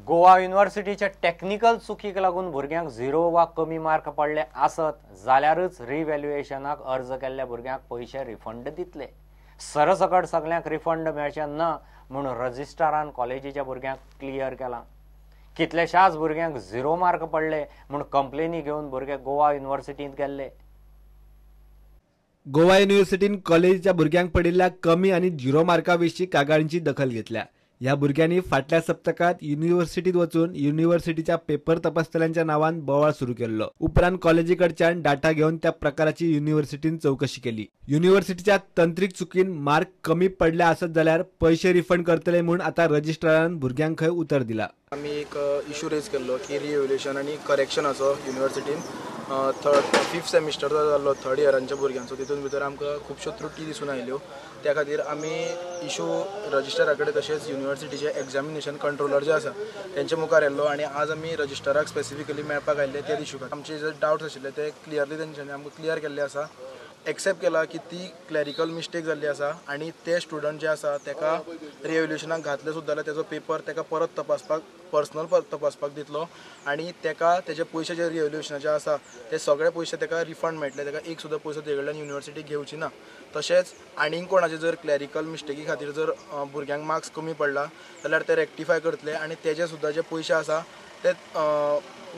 Goa युनिव्हर्सिटीच्या technical चुकीक लागून भुरग्यांक 0 वा कमी मार्क पडले आसत जाल्यारच रिव्हॅल्युएशनाक अर्ज केल्ल्या भुरग्यांक पयशे रिफंड दितले। सरसकट सगळ्यांक रिफंड मेळचे ना म्हूण रजिस्ट्रारान कॉलेजीच्या भुरग्यांक क्लियर केलां। कितल्याशाच भुरग्यांक 0 मार्क पडले म्हूण कंप्लेनी घेवन भुरगे गोवा युनिव्हर्सिटींत गेल्ले। गोवा युनिव्हर्सिटीन कॉलेजीच्या भुरग्यांक पडिल्ल्या कमी आनी 0 मार्का विशीं कागाळींची दखल घेतल्या। ह्या भुरग्यांनी फाटल्या सप्तकांत युनिव्हर्सिटीत वचून युनिव्हर्सिटीच्या पेपर तपासतल्यांच्या नावान बोवाळ सुरू केल्लो। उपरांत कॉलेजी कडच्यान डाटा घेवन त्या प्रकाराची युनिव्हर्सिटीन चवकशी केली। युनिव्हर्सिटीच्या तंत्रीक चुकीन मार्क कमी पडले आसत जाल्यार पयशे रिफंड करतले म्हूण आतां रजिस्ट्रारान भुरग्यांक खंय उतर दिला। आमी एक इशू रेज केल्लो की रिएव्हल्युएशन आनी करेक्शनाचो युनिव्हर्सिटीन फिफ्थ सेमिस्टर जाल्लो थर्ड इयरांच्या भुरग्यांचो, तितून भितर आमकां खुबश्यो त्रुटी दिसून आयल्यो। त्या खातीर आमी इशू रजिस्ट्रारा कडेन तशेंच युनिव्हर्सिटीचे एग्जामिनेशन कंट्रोलर जे आसा तेंचे मुखार येयल्लो आनी आज आमी रजिस्ट्राराक स्पेसिफिकली मेळपाक आयिल्ले त्या इशू खातीर। आमचे जे डावट्स आशिल्ले ते क्लियरली तेंच्यांनी आमकां क्लियर केल्ले आसा। एक्सेप्ट केला की ती क्लॅरिकल मिस्टेक जाल्ली आसा आनी ते स्टुडंट जे आसा तेका रिएव्हल्युएशनाक घातले सुद्दां जाल्यार तेजो पेपर तेका परत तपासपाक, पर्सनल परत तपासपाक दितलो आनी तेका तेजे पयशे जे रिएव्हल्युएशनाचे आसा ते सगळे पयशे तेका रिफंड मेळटले, तेका एक सुद्दां पयसो तेजे कडल्यान युनिव्हर्सिटी घेवची ना। तशेंच आनीक कोणाचे जर क्लॅरिकल मिस्टेकी खातीर जर भुरग्यांक मार्क्स कमी पडला जाल्यार ते रेक्टिफाय करतले आनी तेजे सुद्दां जे पयशे आसा ते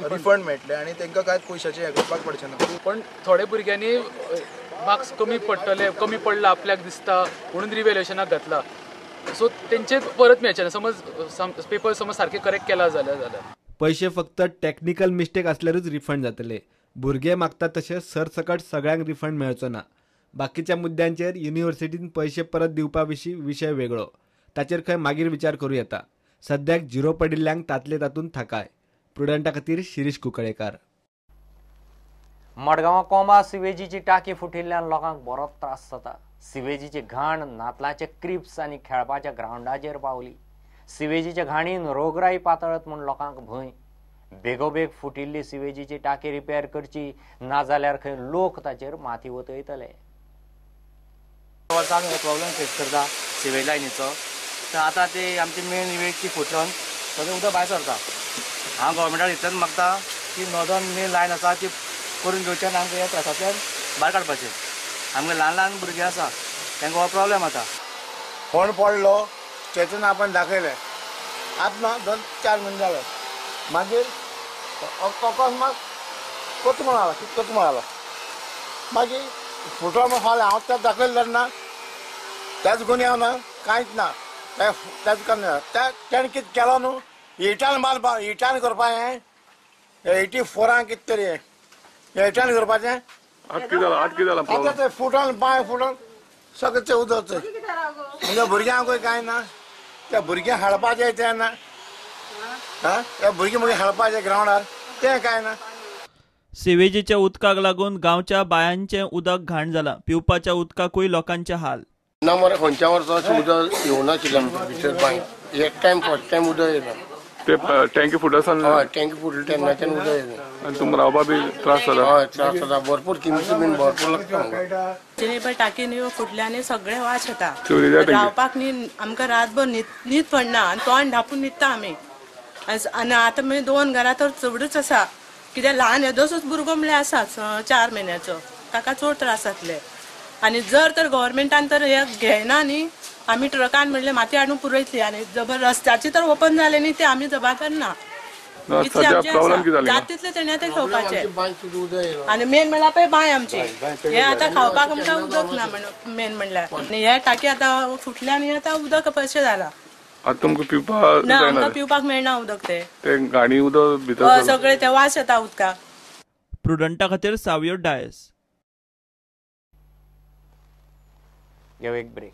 रिफंड मेळटले आनी तांकां कांय पयशाचें हें करपाक पडचें ना। पण थोडे भुरग्यांनी मार्क्स कमी पडटले, कमी पडला आपल्याक दिसता म्हणून रिव्हॅल्युएशनाक घातला, सो तेंचे परत मेळचे ना। समज पेपर समज सारके करेक्ट केला जाल्यार पयशे फक्त टेक्निकल मिस्टेक आसल्यारूच रिफंड जातले। भुरगे मागता तशें सरसकट सगळ्यांक रिफंड मेळचो ना। बाकीच्या मुद्द्यांचेर युनिव्हर्सिटीन पयशे परत दिवपा विशीं विशय वेगळो, ताचेर खंय मागीर विचार करूं येता। सद्याक 0 पडिल्ल्यांक तातले तातूंत थाकाय। प्रुडंटा खातीर शिरीष कुंकळेकार। मडगांवां कोंबा सिवेजीची टाकी फुटिल्ल्यान लोकांक बरोच त्रास जाता। सिवेजीची घाण नातलाचे क्रिप्स आनी खेळपाच्या ग्रावंडाचेर पावली। सिवेजीच्या घाणीन रोगराई पातळत म्हूण लोकांक भंय। बेगोबेग फुटिल्ली सिवेजीची टाकी रिपेर करची, नाजाल्यार खंय लोक ताचेर माती वतयतले। वर्सां आमी प्रॉब्लम फेस करता सिवेज लायनीचो, तर आतां ते आमची मेन वेग ती फुटून सगळें उदक भायर सरता। हांव गव्हर्मेंटाक इतलेंच मागता की नॉर्दर्न मेन लायन आसा ती करून घेवचे आनी आमकां ह्या त्रासांतल्यान भायर काडपाचें। आमकां ल्हान ल्हान भुरगीं आसा तांकां हो प्रॉब्लम जाता। फोण पडलो चेतन आपण दाखयलें आतां ना 2-4 म्हयने जाले, मागीर अकस्मात कोतमळ आला, कोतमळ आला, मागीर फुटलो म्हण फाल्यां हांव त्या दाखयलें तेन्ना त्याच गुन्यांव ना कांयच ना, त्याच ना तेणें कितें केलो न्हू, इटान मारपा, इटान करपा हें 84 कितें तरी हें इटान करपाचें। आतां ते फुटोन बांय फुटोन सगळें तें उदक म्हणजे भुरग्यांकूय कांय ना, त्या भुरग्यांक हाडपाचें तें ना, आं त्या भुरगीं मागीर हाडपाचें ग्रावंडार तें कांय ना। सिवेजीच्या उदकाक लागून गांवच्या बायांचें उदक घाण जालां। पिवपाच्या उदकाकूय लोकांचे हाल ना मरे। खंयच्या वर्सा अशें उदक येवनाशिल्लें आमच्या भितर बांय, एक टायम फर्स्ट टायम उदक येयलें, ते टँकी फुटत हय टँकी फुटले तेन्नाच्यान उदक येयलें आनी तुमकां रावपा बी त्रास जाता। हय त्रास जाता भरपूर, किमती बीन भरपूर लागता आमकां। टाकी न्ही फुटल्या आनी सगळें वास येता, रावपाक न्ही आमकां रातभर न्हीद पडना आनी तोंड धापून न्हिदता आमी। आनी आतां मागीर 2 घरां तर चडूच आसा, कित्याक ल्हान येदोसोच भुरगो म्हणल्यार आसा 4 म्हयन्याचो, ताका चड त्रास जातले। आनी जर तर गव्हर्मेंटान तर हे घेयना न्ही, आमी ट्रकान म्हणल्यार माती हाडून पुरयतली आनी जबर रस्त्याची तर ओपन जालें न्ही ते आमी जबाबदार ना। जाता तितलें तेणी आतां घेवपाचें। आनी मेन म्हणल्यार पळय बांय आमची, हे आतां खावपाक आमकां उदक ना म्हण मेन म्हणल्यार, आनी हे टाकी आतां फुटल्या आनी आतां उदक कशें जालां पिवपाक ना, आमकां पिवपाक मेळना उदक, ते घाणी उदक भितर सगळें ते वास येता उदकाक। प्रुडंटा खातीर सावियो डायस। घेवं एक ब्रेक।